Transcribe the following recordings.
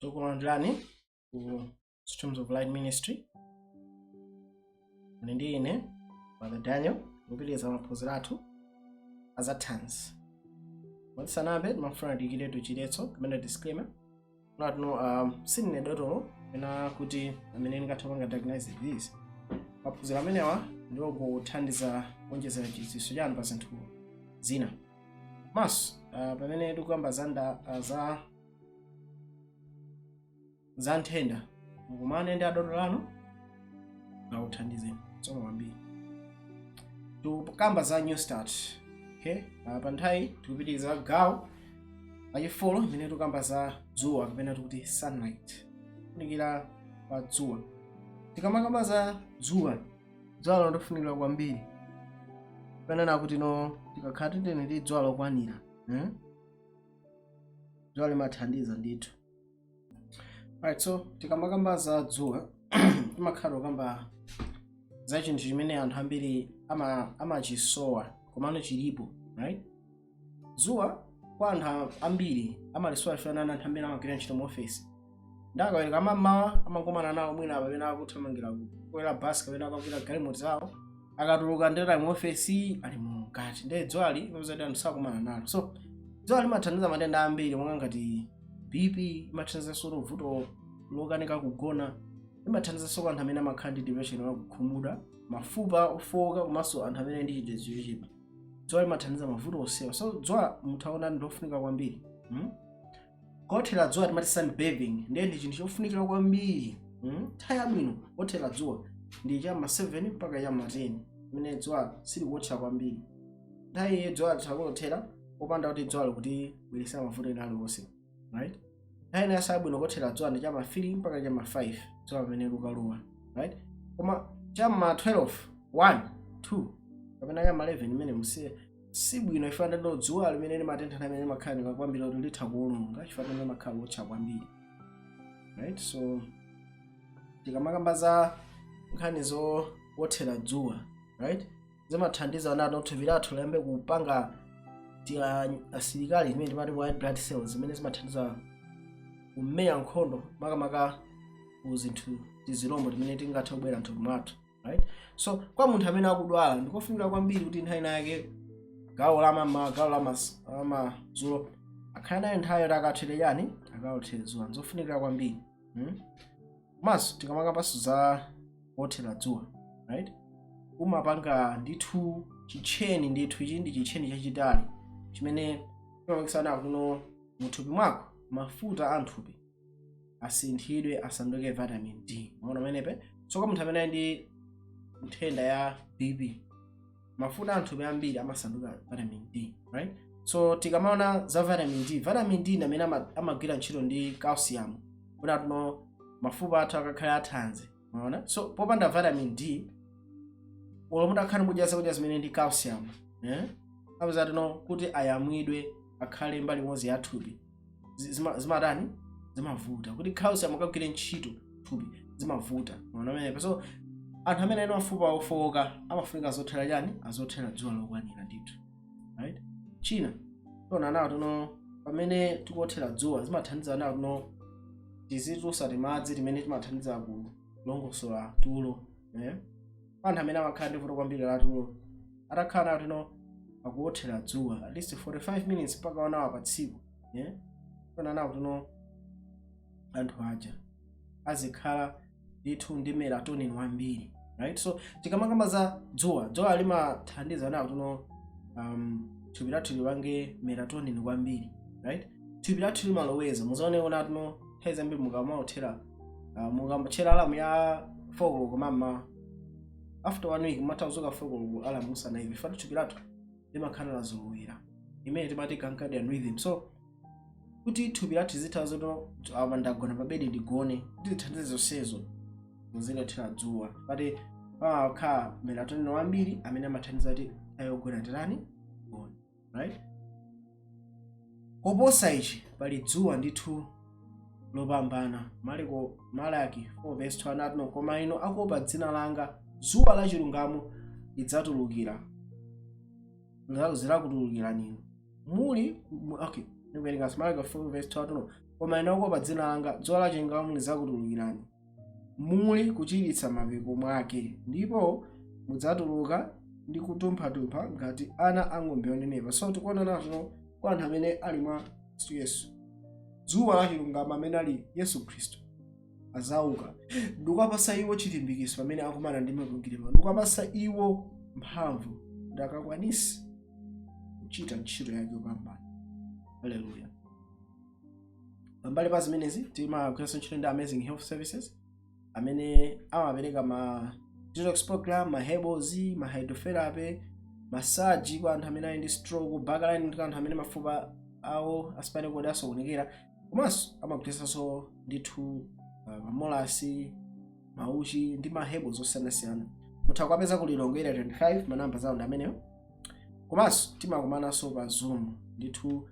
Tikulandirani ku Streams of Light Ministry. Muli ndi ine, Brother Daniel, kupitiriza maphunziro athu azathanzi. Mwatisanambe, timafuna tiikiretu chiletso kapena disclaimer natino sindine dotolo kapena kuti amene ndingathe kupanga diagnose disease. Maphunziro amenewa ndiwo kuthandiza kuonjezera chidziwitso chanu pa zinthu zina. Komanso pamene tikuyamba za nthenda, mukumane ndi adotolo anu akuthandizeni. Tsono kwambiri tikukamba za new start, okay? Pa nthawi tikupitiriza gawo lachi four imene tikukamba za dzuwa kapena tikuti sunlight, kufunikira pa dzuwa. Tikamakamba za dzuwa, dzuwa lofunikira kwambiri panena kuti no tikakhala titene ndi dzuwa lokwanira, eh? Dzuwa limathandiza ndithu. Right, so tikamakamba za dzuwa, timakhala kukamba za chinthu chimene anthu ambiri amachisowa komano chilipo, right? Dzuwa kwa anthu ambiri amalisowa chifukwa anthu ambiri amagwira ntchito mu ofesi, ndakawereka amamawa amakumana nawo mwina pamene akuthamangira kukwera basi kapena akakwera galimoto zawo, akatuluka ndeta mu ofesi ali mkati, ndiye dzuwali imapeza anthu sakumana nalo. So dzuwa limathandiza matenda ambiri monga ngati BP, imathandizanso vuto lokanika kugona, imathandizanso kwa anthu amene amakhala ndi depression, wakukhumudwa, mafupa ofowoka, komanso anthu amene ndi chitetezo chochepa. Dzuwa limathandiza mavuto onsewa. So dzuwa muthaona ndi lofunika kwambiri, Kuothera dzuwa timati sunbathing, ndiye ndi chinthu chofunikira kwambiri, Nthawi yabwino kuothera dzuwa ndi cham'ma 7 mpaka cham'ma 10, imene dzuwa silikuotcha kwambiri. Nthawi iyi dzuwa litha popanda kuti dzuwa likutibweretsera mavuto ena aliwonse, right? Nthawi inanso yabwino kuothera dzuwa ndi chama 3 mpaka chama 5, dzuwa pamene likalowa, right? Koma chama 12, 1, 2 kapena chama 11 imene musiye sibwino, chifukwa ndilo dzuwa limene limatentha nthawi imene limakhala kwambiri kuti litha kuwononga, chifukwa limene limakhala lotcha kwambiri, right? So tikamakamba za nkhani zowothera dzuwa, right, zimathandiza nato thupi lathu liyambe kupanga ti asilikali zimene timati white blood cells, zimene zimathandiza kumenya nkhondo makamaka ku zinthu tizilombo timene tingathe kubwera mthupi mwathu, right? So kwa munthu amene akudwala ndikofunika kwambiri kuti nthawi yake gawo la mama, gawo la madzulo akhale nayo nthawi yoti akathere chani, akawothere dzuwa. Nzofunikira kwambiri, Komanso tikamakambanso za kuwothera dzuwa, right, umapanga ndithu chitcheni ndithu. Ichi ndi chitcheni chachitali chimene chimapangitsana kuno muthupi mwako mafuta a mthupi asinthidwe asanduke vitamin D. Maona pamenepe? So kwa munthu amene ali ndi nthenda ya BP, mafuta a mthupi ambiri amasanduka vitamin D, right? So tikamaona za vitamin D, vitamin D ndi amene amagwira ntchito ndi calcium kuti atuno mafupa athu akakhale athanzi, maona? So popanda vitamin D, olo mutakhala mudya zakudya zimene ndi calcium, eh? Apeza tino kuti ayamwidwe akhale mbali imodzi ya thupi zimatani, zimavuta kuti calcium akagwire ntchito thupi, zimavuta. Maona pamenepo? So anthu amene ali mafupa ofowoka amafunika zothera chani, azothera dzuwa lokwanira ndithu, right? China tiona nawo tuno, pamene tikuothera dzuwa zimathandiza nawo tuno tizitulusa timadzi timene timathandiza kulongosola tulo, eh? Anthu amene amakhala ndi vuto kwambiri la tulo, atakhala nawo tino akuothera dzuwa at least 45 minutes mpaka 1 hour pa tsiku, yeah? Tiona nawo tuno anthu aja azikhala ndithu ndi melatonin wambiri, right? So tikamakamba za dzuwa, dzuwa limathandiza nawo tuno thupi lathu lipange melatonin kwambiri, right? Thupi lathu limaloweza. Muzaone ona tuno nthawi zambiri mukamaothera, mukamatchera alarm ya 4 koloko mama, after one week mumatha kuzuka 4 koloko alarm musanaive, fati thupi lathu limakhala lazolowera imene timati circadian rhythm. So kuti thupi lathu zitha zoto apa ndagona pa bedi ndigone, kuti zithandize zonsezo muzilethera dzuwa, pati pamakhala melatonin wambiri amene amathandiza kuti ayogona titani, gone, right? Koposa ichi pali dzuwa ndithu lopambana. Maliko Malaki 4 verse 2 anati, "No, koma inu akuopa dzina langa, dzuwa la chilungamo lidzatulukira, zilakutulukirani inu muli okay." Ndikuwerenga Malaki 4 verse 12: "Koma inu akuopa dzina langa, dzuwa la chilungamo lidzakutulukirani muli kuchiritsa mapiko mwake, ndipo mudzatuluka ndi kutumpha-tumpha ngati ana ang'ombe onenepa." So tikuona nazo kwa anthu amene ali mwa Khristu Yesu, dzuwa la chilungamo amene ali Yesu Khristu azauka ndikuwapasa iwo chilimbikitso pamene akumana ndi mapingiriro, ndikuwapasa iwo mphamvu kuti akakwanise kuchita ntchito yake yopambana. Haleluya! Pambali pa zimenezi, timagwiranso ntchito ndi Amazing Health Services amene amapereka ma detox program, ma herbals, ma hydrotherapy, massage kwa anthu amene ali ndi stroke, backline kwa anthu amene mafupa awo a spinal cord asokonekera, komanso amagwiritsanso ndithu mamolasi, mauchi ndi ma herbals osiyanasiyana. Mutha kuwapeza ku Lilongwe Area 25, manamba zawo ndi amenewo. Komanso timakumananso pa Zoom ndithu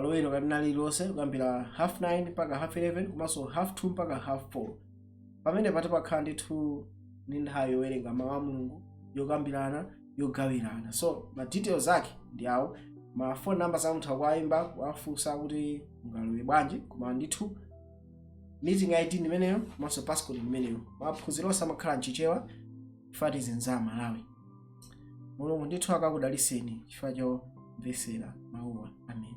Loweruka lina lililonse kuyambira 9:30 mpaka 11:30, komanso 2:30 mpaka 4:30. Pamene pati pakhala ndithu ndi nthawi yowerenga mawu a Mulungu, yokambirana, yogawirana. So ma details ake ndi awo. Ma phone numbers amutha kuwayimba, kuwafunsa kuti mungalowe bwanji, koma ndithu meeting ID ndimeneyo komanso passcode ndimeneyo. Maphunziro onse amakhala mChichewa chifukwa tizinza Malawi. Mulungu ndithu akakudaliseni chifukwa chomvesera mawuwa. Amen.